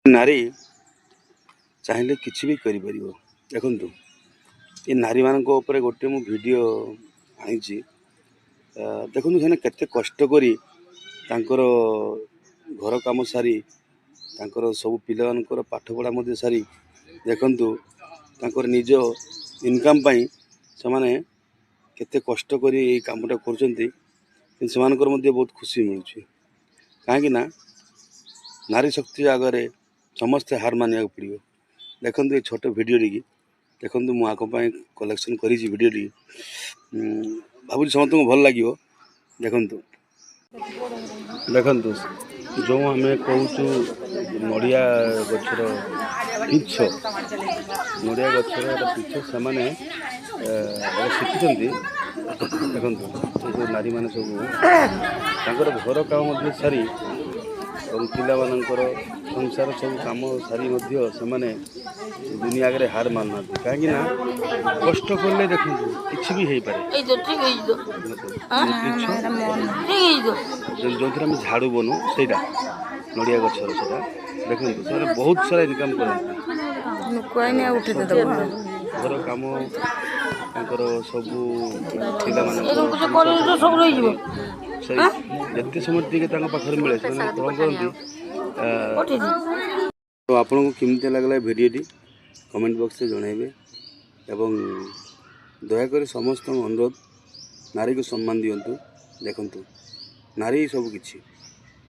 ନାରୀ ଚାହିଁଲେ କିଛି ବି କରିପାରିବ। ଦେଖନ୍ତୁ, ଏ ନାରୀମାନଙ୍କ ଉପରେ ଗୋଟେ ମୁଁ ଭିଡ଼ିଓ ଆଣିଛି। ଦେଖନ୍ତୁ, ସେମାନେ କେତେ କଷ୍ଟ କରି ତାଙ୍କର ଘର କାମ ସାରି, ତାଙ୍କର ସବୁ ପିଲାମାନଙ୍କର ପାଠପଢ଼ା ମଧ୍ୟ ସାରି, ଦେଖନ୍ତୁ, ତାଙ୍କର ନିଜ ଇନକମ୍ ପାଇଁ ସେମାନେ କେତେ କଷ୍ଟ କରି ଏଇ କାମଟା କରୁଛନ୍ତି। କିନ୍ତୁ ସେମାନଙ୍କର ମଧ୍ୟ ବହୁତ ଖୁସି ମିଳୁଛି, କାହିଁକି ନା ନାରୀ ଶକ୍ତି ଆଗରେ ସମସ୍ତେ ହାର ମାନିବାକୁ ପଡ଼ିବ। ଦେଖନ୍ତୁ ଏ ଛୋଟ ଭିଡ଼ିଓଟିକି ଦେଖନ୍ତୁ। ମୁଁ ଆଙ୍କ ପାଇଁ କଲେକ୍ସନ୍ କରିଛି ଭିଡ଼ିଓଟି। ଭାବୁଛି ସମସ୍ତଙ୍କୁ ଭଲ ଲାଗିବ। ଦେଖନ୍ତୁ, ଦେଖନ୍ତୁ, ଯେଉଁ ଆମେ କହୁଛୁ ନଡ଼ିଆ ଗଛର ପିଛ, ନଡ଼ିଆ ଗଛର ଗୋଟେ ପିଛ ସେମାନେ ଶିଖିଛନ୍ତି। ଦେଖନ୍ତୁ, ଏ ଯେଉଁ ନାରୀମାନେ ସବୁ ତାଙ୍କର ଘର କାମ ମଧ୍ୟ ସାରି ଏବଂ ପିଲାମାନଙ୍କର ସଂସାର ସବୁ କାମ ସାରି ମଧ୍ୟ ସେମାନେ ଦୁନିଆ ଆଗରେ ହାର ମାନୁନାହାନ୍ତି। କାହିଁକି ନା କଷ୍ଟ କଲେ, ଦେଖନ୍ତୁ, କିଛି ବି ହେଇପାରେ। ପିଛ ଯେଉଁଥିରେ ଆମେ ଝାଡ଼ୁ ବନଉ, ସେଇଟା ନଡ଼ିଆ ଗଛର ସେଇଟା। ଦେଖନ୍ତୁ, ସେମାନେ ବହୁତ ସାରା ଇନକମ୍ କରନ୍ତି। ଘର କାମ, ତାଙ୍କର ସବୁ ପିଲାମାନଙ୍କର ଯେତେ ସମୟ ଟିକେ ତାଙ୍କ ପାଖରେ ମିଳେ, ସେମାନେ କ'ଣ କରନ୍ତି। ତ ଆପଣଙ୍କୁ କେମିତି ଲାଗିଲା ଭିଡ଼ିଓଟି, କମେଣ୍ଟ ବକ୍ସରେ ଜଣାଇବେ ଏବଂ ଦୟାକରି ସମସ୍ତଙ୍କୁ ଅନୁରୋଧ, ନାରୀକୁ ସମ୍ମାନ ଦିଅନ୍ତୁ। ଦେଖନ୍ତୁ, ନାରୀ ସବୁ କିଛି।